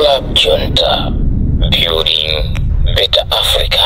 Club Junta, building better Africa.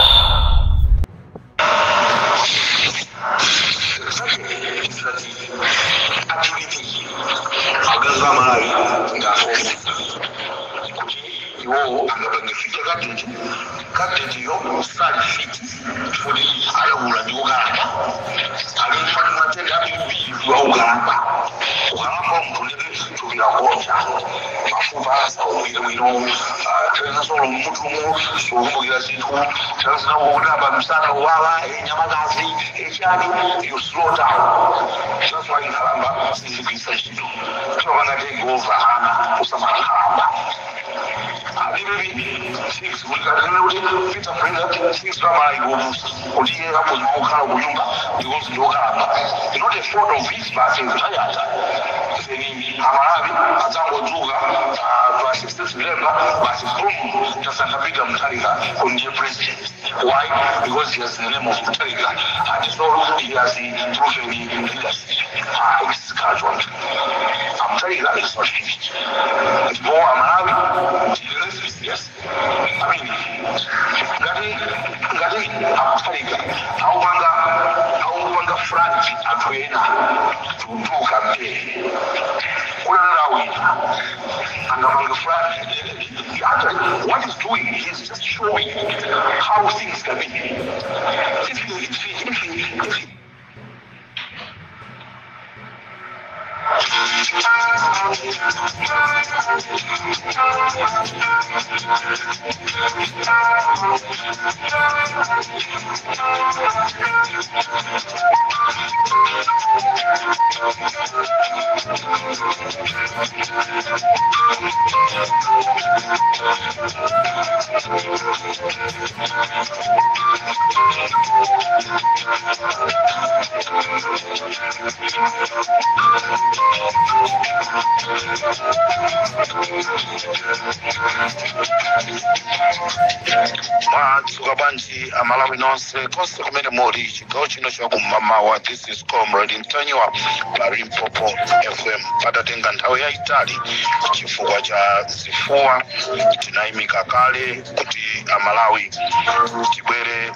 You slow down. That's why in Haramba, not a photo of his but president. Why? Because he has the name of Mutharika and so he has the proven leadership. It's casual. Mutharika is not finished. More Amarawi, yes. I mean, ngati Mutharika aupanga front atwena to do campaign. What he's doing is just showing how things can be. If he Madzuka bwanji amalawi nonse konse kumene muli chigawo chino chakum'mamawa. This is Comrade Ntanyiwa pa Limpopo FM. Patatenga nthawi yayitali chifukwa cha zifuwa, tinayimika kale kuti amalawi tibwere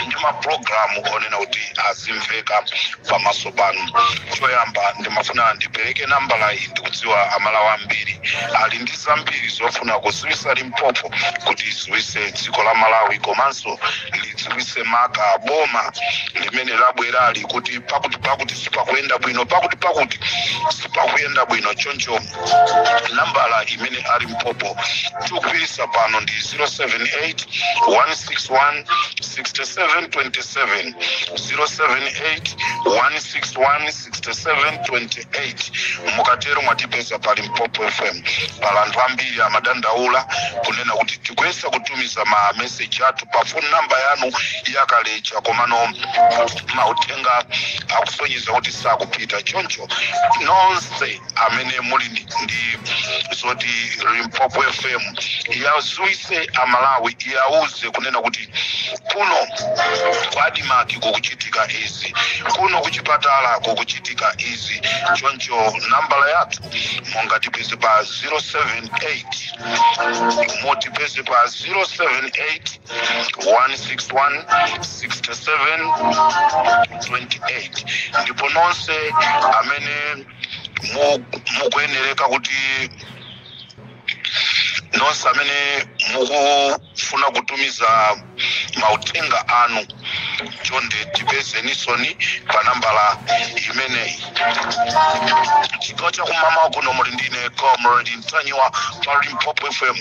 ndi mapulogalamu onena kuti azimveka pamaso panu. Choyamba ndimafuna ndipereke nambala iyi, ndikudziwa amalawi ambiri ali ndi zambiri zofuna kuziwisa Limpopo kuti iziwise dziko la Malawi komanso lidziwise maka boma limene labwerali kuti pakuti pakuti sipakuyenda bwino, pakuti pakuti sipakuyenda bwino. Choncho nambala imene ali Limpopo tikupirisa pano ndi 078 161 6727, 078 161 6728. Mukatero mwatipeza pa Limpopo FM. Pala anthu ambiri amadandaula kunena kuti tikuyesa kutumiza ma message athu pa phone number yanu yakalecha, komano mauthenga akusonyeza kuti sakupita. Choncho nonse amene muli ndi zoti Limpopo FM yazuise amalawi, yauze kunena kuti kuno kwa ADMARC kukuchitika izi, kuno kuchipatala kukuchitika izi. Choncho nambala yathu mungatipeze pa 078, mutipeze pa 078 161 6728. Ndipo nonse amene mukuyenereka kuti nonse amene mukufuna kutumiza mauthenga anu, chonde tipezenisoni pa nambala imeneyi. Chigawo chakumamawa kuno muli ndine Comrade Ntanyiwa pa Limpopo FM.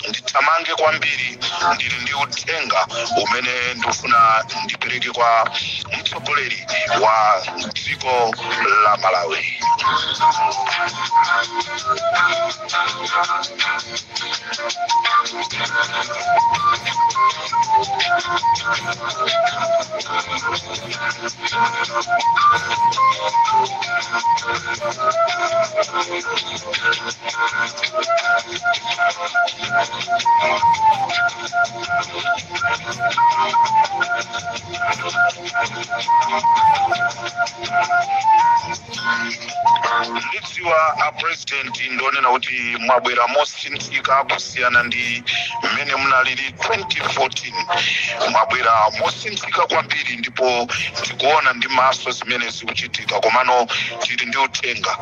Ndithamange kwambiri, ndili ndi uthenga umene ndikufuna ndipereke kwa mtsogoleri wa dziko la Malawi. Ndidziwa a President ndionena kuti mwabwera mosinthika kusiyana ndi mmene munalili 2014. Mwabwera mosinthika kwambiri ndipo tikuona ndi maso zimene zikuchitika. Komano tili ndi uthenga.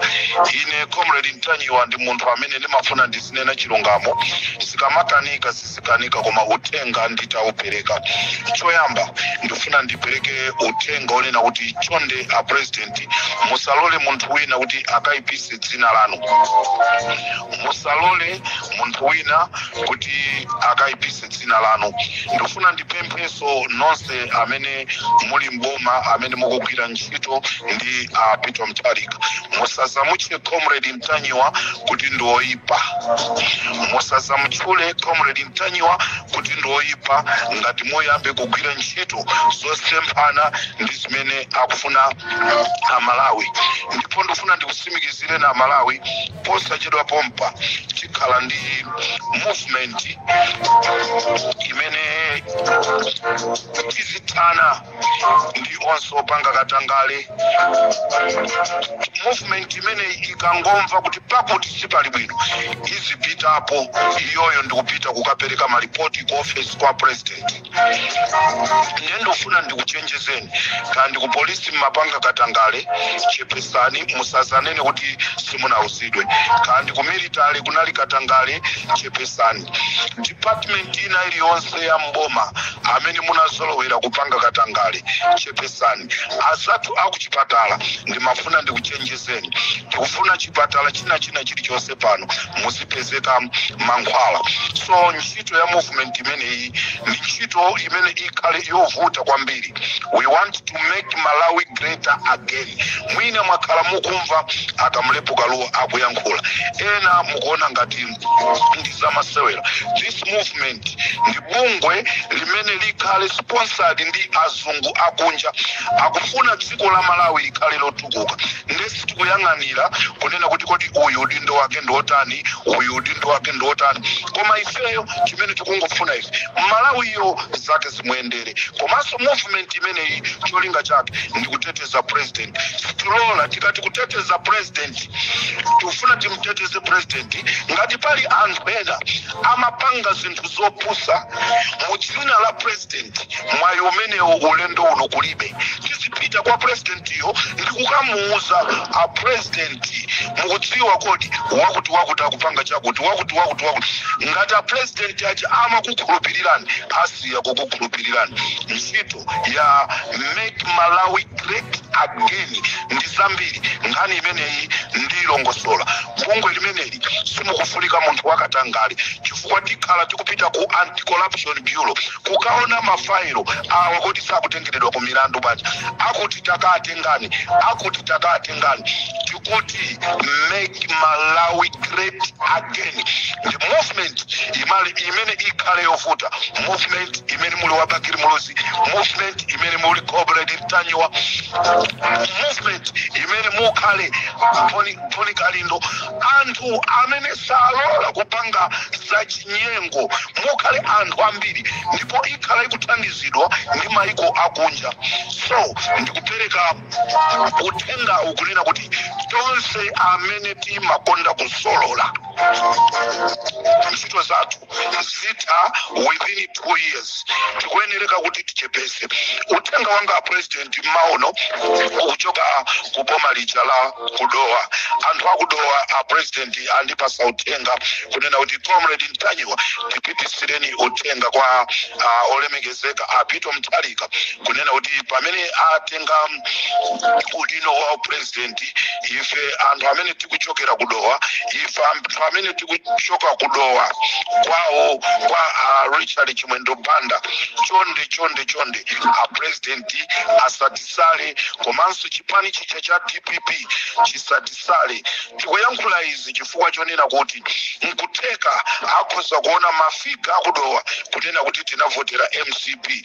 Ine Comrade Ntanyiwa ndi munthu amene ndimafuna ndizinena chilungamo. Zikamakanika, zizikanika, koma uthenga nditaupereka. Choyamba, ndifuna ndipereke uthenga onena kuti chonde a President, musalole munthu wina kuti akayipise dzina lanu. Musalole munthu wina kuti akayipise dzina lanu. Ndifuna ndipempheso nonse amene muli mboma, amene mukugwira ntchito ndi a Peter Mutharika, musazamutche Comrade Mtanyiwa kuti ndi oyipa. Musazamutchule Comrade Mtanyiwa kuti ndi oyipa ngati muyambe kugwira ntchito zosemphana ndi zimene akufuna Amalawi. Ndipo ndifuna ndikutsimikizire na Amalawi, posachedwa pompa tikhala ndi movement imene tizithana ndi onse opanga katangale. Movement imene ikangomva kuti pakuti sipali bwino, izipitapo iyoyo ndikupita kukapereka malipoti ku office kwa President. Ndiye ndofuna ndikuchenjezeni, kandi ku polisi mmapanga katangale, chepesani, musazanene kuti simunauzidwe. Kandi ku military kunali katangale, chepesani. Department ina iliyonse ya mboma amene munazolowera kupanga katangale, chepesani. Azathu akuchipatala, ndimafuna ndikuchenjezeni, tikufuna chipatala china china chilichonse pano muzipezeka mankhwala. So ntchito ya movement imeneyi ndi ntchito imene ikhale yovuta kwambiri. We want to make Malawi greater again. Mwina mwakhala mukumva Akamulepo Kaluwa akuyankhula, ena mukuona ngati ndi zamasewera. This movement ndi bungwe limene likhale sponsored ndi azungu akunja, akufuna dziko la Malawi likhale lotukuka. Ndesi tikuyang'anira kunena kuti kodi uyu udindo wake ndiotani, uyu udindo wake ndiotani, koma ifeyo chimene tikungofuna ife, Malawiyo zake zimuyendere. Komanso movement imeneyi cholinga chake ndi kuteteza President. Sitilola. Tikati kuteteza President, tikufuna timteteze President. Ngati pali anthu ena amapanga zinthu zopusa mu dzina la President, mwayi umenewo ulendo uno kulibe. Tizipita kwa Presidentiyo ndi kukamuuza, "A President, mukudziwa kodi wakuti wakuti akupanga chakuti, wakuti wakuti wakuti?" Ngati a President aja amakukhulupirirani, asiya kukukhulupirirani. Ntchito ya Make Malawi Great Again ndi zambiri. Nkhani imeneyi ndilongosola. Bungwe limeneli simukufunika munthu wakatangale, chifukwa tikhala tikupita ku Anti-Corruption Bureau kukaona mafailo awa kuti sakutengeredwa ku milandu banja. Akuti takatengani, akuti takatengani. Tikuti Make Malawi Great Again ndi movement imali imene ikhale yovuta, movement imene muli wa Bakili Muluzi, movement imene muli Comrade Mtanyiwa, movement imene mukhale Boni Kalindo, anthu amene salola kupanga zachinyengo, mukhale anthu ambiri, ndipo ikhala ikuthandizidwa ndi maiko akunja. So ndikupereka uthenga ukunena kuti tonse amene timakonda kusolola, ntchito zathu zitha within 2 years, tikuyenereka kuti tichepese. Uthenga wanga, President, maono ukuchoka ku boma lija la kuDowa. Anthu akuDowa, a President, andipasa uthenga kunena kuti, "Comrade Mtanyiwa, tipitisireni uthenga kwa olemekezeka a Peter Mutharika kunena kuti pamene atenga udindo wa president, ife anthu amene tikuchokera kuDowa, ife anthu amene tikuchoka kuDowa kwawo kwa Richard Chimwendo Banda, chonde chonde chonde, a President asatisale, komanso chipani chija cha DPP chisatisale." Tikuyankhula izi chifukwa chonena kuti nkutheka akhoza kuona mafika akuDowa kunena kuti tinavotera MCP.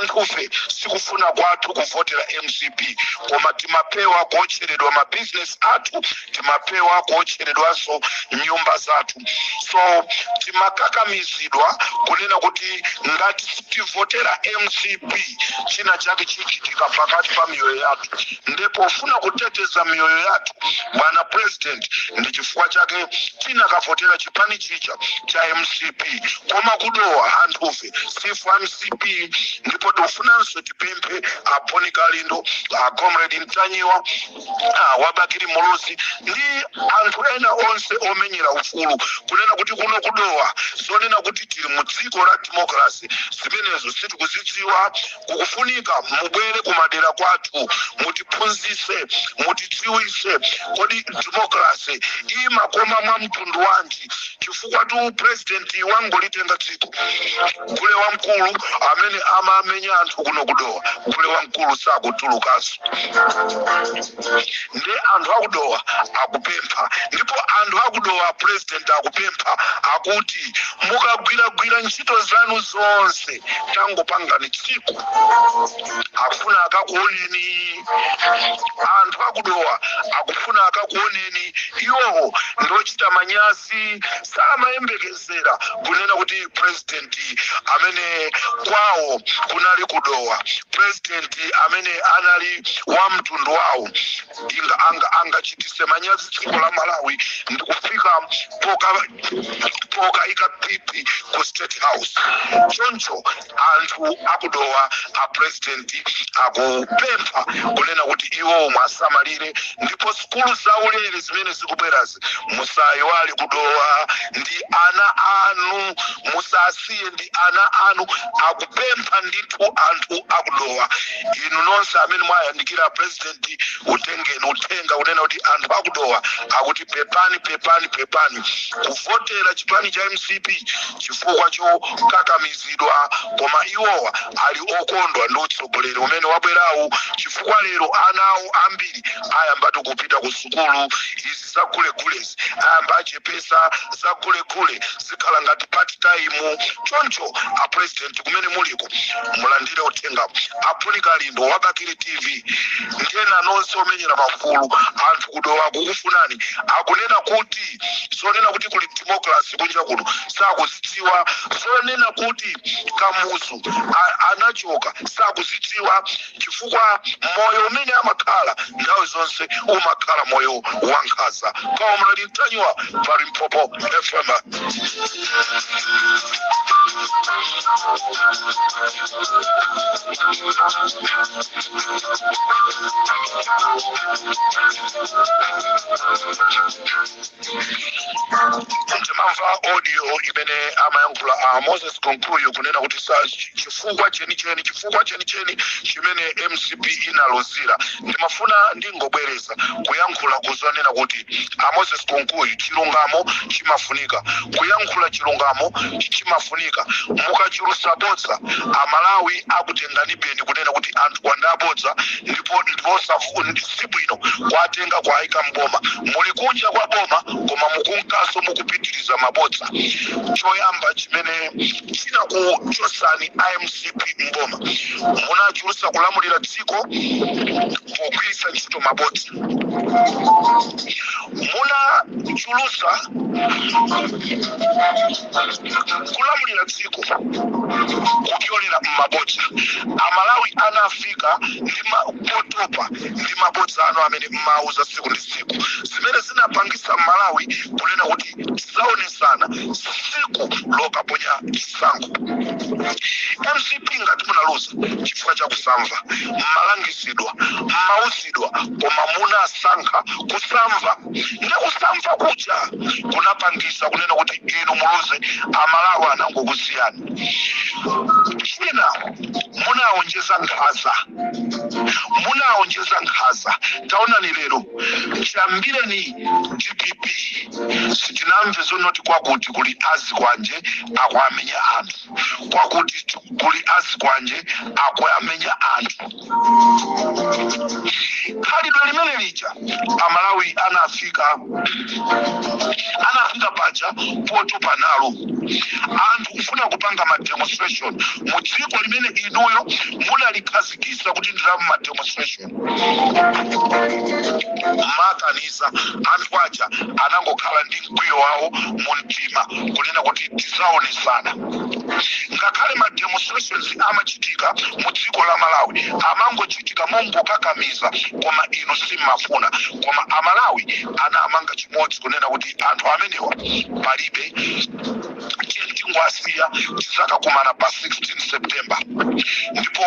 Anthufe sikufuna kwathu kuvotera MCP, koma timapewa kuotcheredwa mabizinesi. mabizinesi athu, timapewa kuotcheredwanso nyumba zathu. So timakakamizidwa kunena kuti ngati sitivotera MCP, china chake chichitika pakati pa miyoyo yathu. Ndipo pofuna kuteteza miyoyo yathu, bwana President, ndi chifukwa chake tinakavotera chipani chicha cha MCP. Koma kuDowa anthufe sife MCP. Ndipo tikufunanso tipemphe a Bon Kalindo, a Comrade Mtanyiwa, wa Bakili Muluzi ndi anthu ena onse omenyera ufulu kunena kuti kuno kuDowa, zonena kuti tili mu dziko la democracy, zimenezo sitikuzidziwa. Kukufunika mubwere kumadera kwathu, mutiphunzise, mutidziwise kodi democracy imakoma mwa mtundu wanji, chifukwa tu president wangolitenga dziko, gule wamkulu amene amamenya anthu kuno kuDowa, gule wamkulu sakutulukanso. Ndi anthu akuDowa akupempha, ndipo anthu akuDowa, president akupempha, akuti mukagwiragwira ntchito zanu zonse, tangopangani tsiku, akufuna akakuoneni. Anthu akuDowa akufuna akakuoneni. Iwowo ndochita manyazi, samayembekezera kunena kuti president amene kwawo kunali kuDowa, president amene anali wa mtundu wawo, inga angachitise manyazi dziko la Malawi ndikufika pokaika pipi ku State House. Choncho anthu akuDowa, a president akupempha kunena kuti iwo mwasamalire, ndipo sukulu zaulere zimene zikubwerazi musayiwale kuDowa, ndi ana anu, musasiye, ndi ana anu. Akupempha ndithu anthu akuDowa. Inu nonse amene mwayandikira president, utengeni uthenga kunena kuti anthu akuDowa akuti pepani, pepani, pepani kuvotera chipani cha MCP chifukwa chokakamizidwa, koma iwowa ali okondwa ndi utsogoleri umene wabwerawu, chifukwa lero ana awo ambiri ayambatu kupita ku sukulu. Izi zagulegulezi ayamba achepesa, zagulegule zikhala ngati part time. Choncho a president, kumene muliko, mulandire uthenga. A Bon Kalindo wa Bakili TV ndiyena nonse omenyera maufulu, anthu kuDowa kukufunani. Akunena kuti zonena kuti kuli democracy kunja kuno sakuzidziwa, zonena kuti Kamuzu anachoka sakuzidziwa, chifukwa moyo umene amakhala nthawi zonse umakhala moyo wankhanza. Comrade Mtanyiwa pa Limpopo FM. Timamva audio imene amayankhula a Moses Kunkuyu kunena kuti sa chifukwa chenicheni, chifukwa chenicheni chimene MCP inaluzira. Ndimafuna ndingobwereza kuyankhula kuzonena kuti a Moses Kunkuyu, chilungamo chimafunika kuyankhula, chilungamo chimafunika. Mukachulusa bodza, Amalawi akutengani beni kunena kuti anthu wandabodza ndipo sibwino kwatenga kwayika mboma. Muli kunja kwa boma koma mukunkaso mukupitiriza mabodza. Choyamba chimene chinakuchosani iMCP mboma, munachulusa kulamulira dziko pogwiritsa ntchito mabodza. Munachulusa kulamulira dziko kupyolera mmabodza. Amalawi anafika ndi potopa ndi mabodza anu amene mmauza tsiku ndi tsiku, zimene zinapangisa Malawi kunena kuti tizaonesana tsiku lokaponya chisankho. MCP ngati munaluza chifukwa cha kusamva, mmalangizidwa, mmauzidwa, koma munasankha kusamva, ndi kusamva kuja kunapangisa kunena kuti inu muluze. Amalawi anangokusiyani. China, munaonjeza nkhaza, munaonjeza nkhaza. Taonani lero, chiyambireni DPP, sitinamve zonoti kwakuti kuli azikwanje akuamenya anthu, kwakuti kuli azikwanje akuamenya anthu. Khalidwe limene lija Amalawi Amalawi anafika paja potopa nalo. Anthu kufuna kupanga ma demonstration mu dziko limene inuyo munalikhazikisa kuti ndiramu ma demonstration, makaniza. Anthu aja anangokhala ndi mkwiyo wawo mu mtima kunena kuti tizaonesana. Ngakhale ma demonstrations amachitika mu dziko la Malawi, amangochitika mongokakamiza, koma inu simmafuna. Koma Amalawi anamanga chimodzi kunena kuti anthu amenewa palibe, tingwasiya, tizakakumana pa 16 September. Ndipo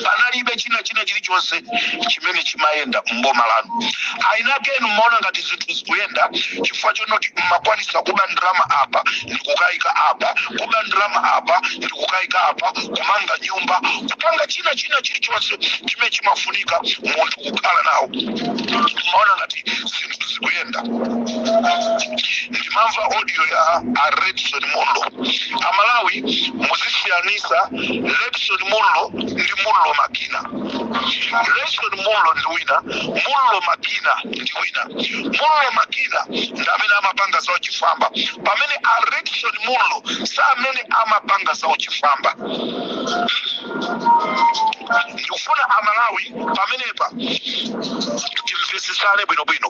panalibe china chilichonse chimene chimayenda mboma lanu. Ainakenu mmaona ngati zinthu zikuyenda chifukwa chonoti mmakwanisa kuba ndalama apa ndikukayika apa, kuba ndalama apa ndikukayika apa, kumanga nyumba, kupanga china chilichonse chimene chimafunika munthu kukhala nawo. Mmaona ngati zinthu zikuyenda. Ndimamva audio ya a Redson Munlo. Amalawi, muzisiyanisa Redson Munlo ndi Munlo Makina. Redson Munlo ndi wina, Munlo Makina ndi wina. Munlo Makina ndi amene amapanga zawo chifwamba, pamene a Redson Munlo sa amene amapanga zawo chifwamba. Ndikufuna Amalawi pamenepa timvesesane bwinobwino.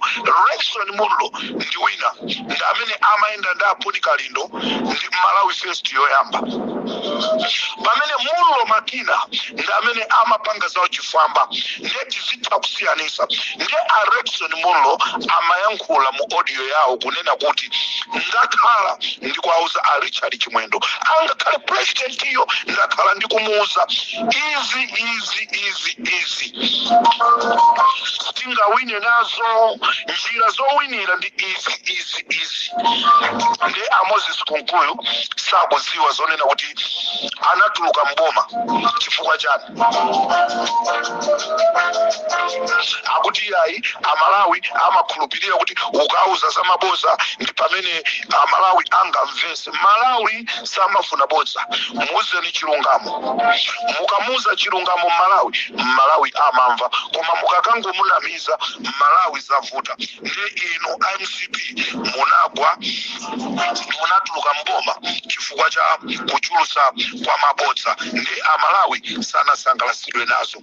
Redson Munlo ndi wina, ndi amene amayenda ndi Apuni Kalindo ndi Malawi First yoyamba, pamene Munlo Makina ndi amene amapanga zawo chifwamba. Ndiye tizitha kusiyanisa. Ndiye a Redson Munlo amayankhula mu audio yawo kunena kuti ndakhala ndikuauza a Richard Chimwendo, angakhale president iyo, ndakhala ndikumuuza izi, izi, izi, izi tingawine nazo, njira zowinira ndi izi, izi, izi. Ndi a Moses Kunkuyu sakuziwa zonena kuti anatuluka mboma chifukwa chani. Akuti yayi, Amalawi amakhulupirira kuti ukauza za maboza ndi pamene Amalawi angamvese. Malawi samafuna bodza, muuzeni chilungamo. Mukamuuza chilungamo Mmalawi, Mmalawi amamva, koma mukakangomunamiza Mmalawi, zavuta. Ndi inu MCP munagwa, munatuluka mboma chifukwa cha kuchulusa kwa mabodza, ndi Amalawi sanasangalasidwe nazo.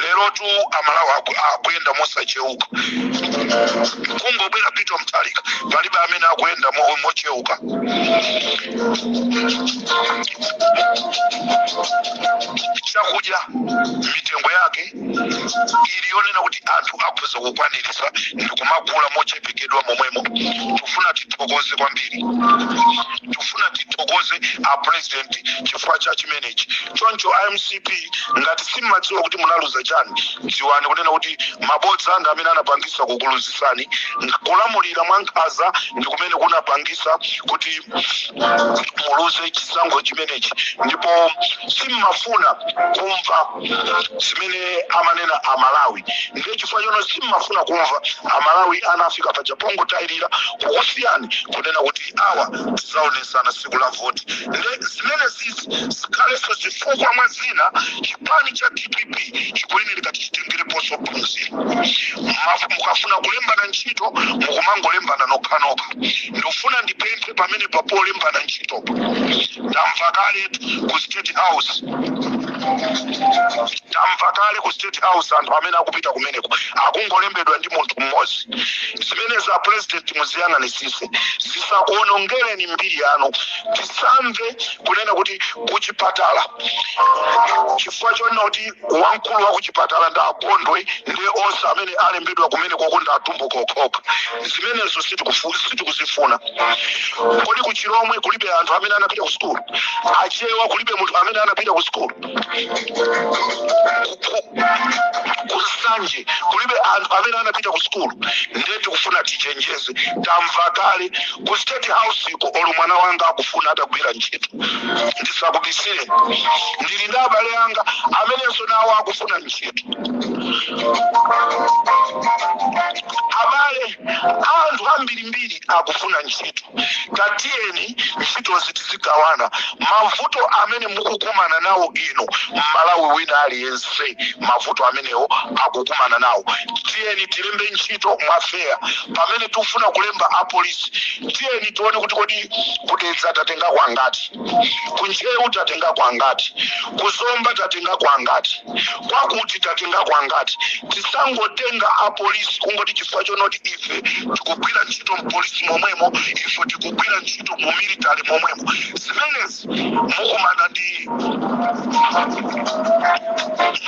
Lerotu Amalawi akuyenda mosacheuka. Kungobwera Peter Mutharika, palibe amene akuyenda mocheuka. Chakudya mitengo yake ili yonena kuti anthu akhoza kukwanirisa ndi kumagula mochepekedwa momwemo. Tifuna tithokoze kwambiri, tifuna tithokoze a president chifukwa cha chimenechi. Choncho MCP, ngati simmadziwa kuti munaluza chani, dziwani kunena kuti mabodza ndi amene anapangisa kukuluzisani. Kulamulira mwankhanza ndi kumene kunapangisa kuti muluze chisankho chimenechi. Ndipo simmafuna kumva zimene amanena Amalawi. Ndiye chifukwa chono simmafuna kumva, Amalawi anafika paja pongotayirira kukusiyani kunena kuti awa tizaonesana siku la voti. Nde zimene zizi zikhalenso zifukwa mwa zina chipani cha DPP chikuyenera chitengereponso phunziro. Mukafuna kulembana ntchito, mukumangolembana nokhanokha. Ndikufuna ndipemphe pamene polembana ntchitopo, tamva kale ku State House, tamva kale ku State House, anthu amene akupita kumeneko akungolembedwa ndi munthu mmodzi. Zimene za president muziyang'anisise, zisakuonongereni mbiri yanu. Tisamve kunena kuti kuchipatala, chifukwa chonena kuti wamkulu wa kuchipatala ndi Akondwe, ndiye onse amene alembedwa kumene koko ndi Atumbuka okhaokha. Zimenezo sitikuzifuna. Kodi kuchilomwe kulibe anthu amene anapita ku sukulu? Achewa kulibe munthu amene anapita ku sukulu? Kusanje kulibe anthu amene anapita ku sukulu? Ndiye tikufuna tichenjeze. Tamva kale ku State House iko, olo mwana wanga akufuna atagwira ntchito. Ndisakubisire, ndili ndi abale anga amenenso nawo akufuna ntchito. Abale, anthu ambirimbiri akufuna ntchito. Tatiyeni ntchitozi tizigawana. Mavuto amene mukukumana nawo inu, Mmalawi wina aliyense, mavuto amenewo akukumana nawo. Tiyeni tilembe ntchito mwa fair. Pamene tikufuna kulemba apolisi, tiyeni tione kuti kodi kuDedza tatenga kwangati, kuNtcheu tatenga kwangati, kuZomba tatenga kwangati, kwakuti tatenga kwangati. Tisangotenga apolisi kungoti chifukwa chonoti ife tikugwira ntchito mpolisi momwemo, ife tikugwira ntchito mu military momwemo. Zimenezi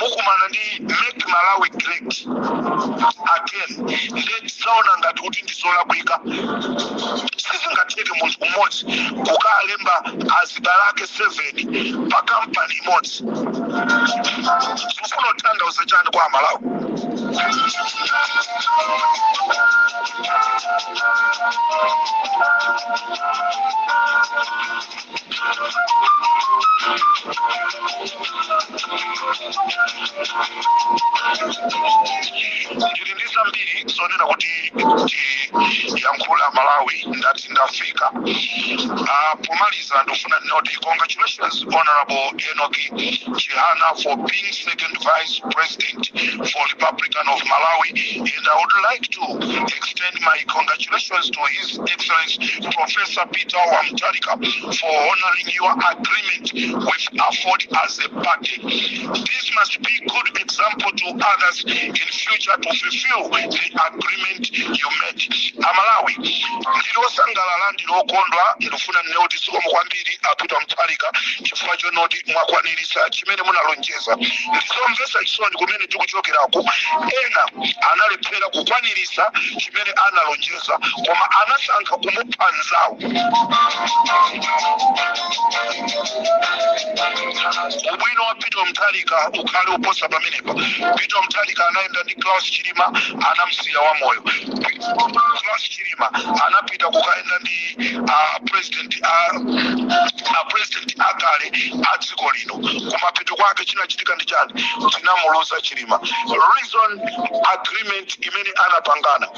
mukumana ndi "Make Malawi Great Again". Nde tisaona ngati kuti ndizolakwika. Sizingatheke munthu mmodzi kukalemba azibale ake 7 pa kampani imodzi. Tifuna kutanthauza chani kwa Amalawi? Ndili ndi zambiri zonena kuti tiyankhula Malawi. Ndati ndafika. Pomaliza ndifuna ndinoti congratulations, Honorable Enoch Chihana, for being second vice president for Republican of Malawi, and I would like to extend my congratulations to His Excellency Professor Peter wa Mutharika for honoring your agreement with AFORD as a party. This must be good example to others in future to fulfill the agreement you made. Amalawi, ndili osangalala, ndili okondwa. Ndifuna ndine kuti zikomo kwambiri a Peter Mutharika chifukwa chonoti mwakwanirisa chimene munalonjeza. Ndizomvetsa chisoni kumene tikuchokerako, ena analephera kukwanirisa chimene analonjeza, koma anasankha kumupha nzawo. Ubwino wa Peter Mutharika ukhale uposa pamenepa. Peter Mutharika anayenda ndi Klaus Chilima, anamsiya wa moyo. Klaus Chilima anapita kukaenda ndi president akale a dziko lino. Kumapeto kwake chinachitika ndi chani? Tinamuluza Chilima. Reason, agreement imene anapangana.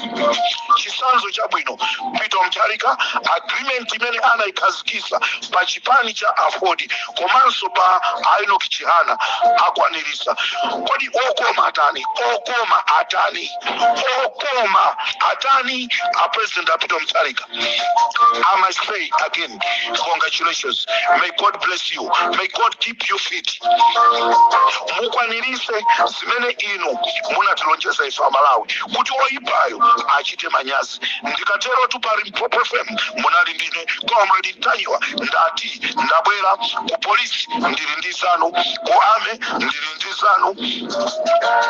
Chisanzo chabwino, Peter Mutharika, agreement imene anayikhazikisa pa chipani cha AFORD komanso pa Enoch Chihana akwanirisa. Kodi okoma atani? Okoma atani? Okoma atani a President a Peter Mutharika? I must say again, congratulations. May God bless you. May God keep you fit. Mukwanirise zimene inu munatilonjeza ife Amalawi kuti oyipayo achite manyazi. Ndikatero tu, pa Limpopo FM munali ndine Comrade Ntanyiwa. Ndati ndabwera. Ku polisi ndili ndi zanu, ku army ndili ndi zanu,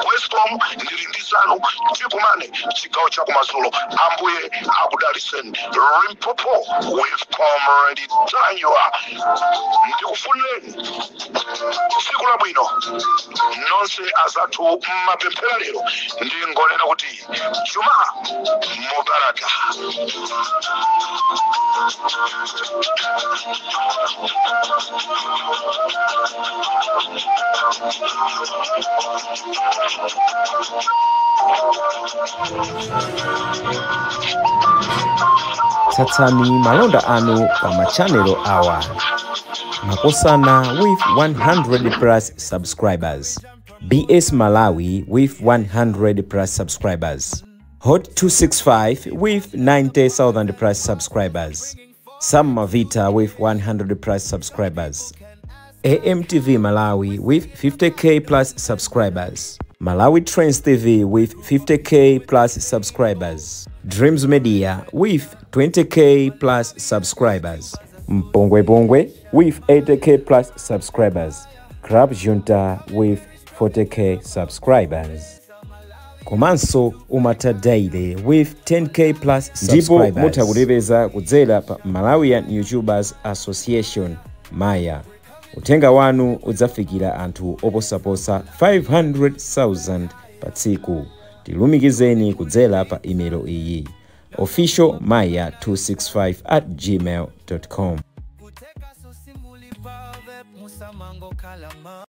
ku ESCOM ndili ndi zanu. Tikumane chigawo chakumadzulo. Ambuye akudaliseni. Limpopo with Comrade Ntanyiwa. Ndikufunireni tsiku labwino nonse azathu mmapemphera lero. Ndingonena kuti Juma Mubaraka. Tsatsani malonda anu pa machanelo awa: Makosana with 100 plus subscribers, BS Malawi with 100 plus subscribers, Hot 265 with 90,000 plus subscribers, Sam Mavita with 100 plus subscribers, AMTV Malawi with 50K plus subscribers, Malawi Trends TV with 50K plus subscribers, Dreams Media with 20K plus subscribers, Mpongwe Pongwe with 80K plus subscribers, Crab Junta with 40K subscribers. Komanso Umata Daily with 10K plus Ndipo subscribers. mutha kutipeza kudzera pa Malawian YouTubers Association, Maya. Uthenga wanu udzafikira anthu oposaposa 500,000 pa tsiku. Tilumikizeni kudzera pa imelo iyi: officialmaya265@gmail.com. Kuteka susimuli pave musamango kalama.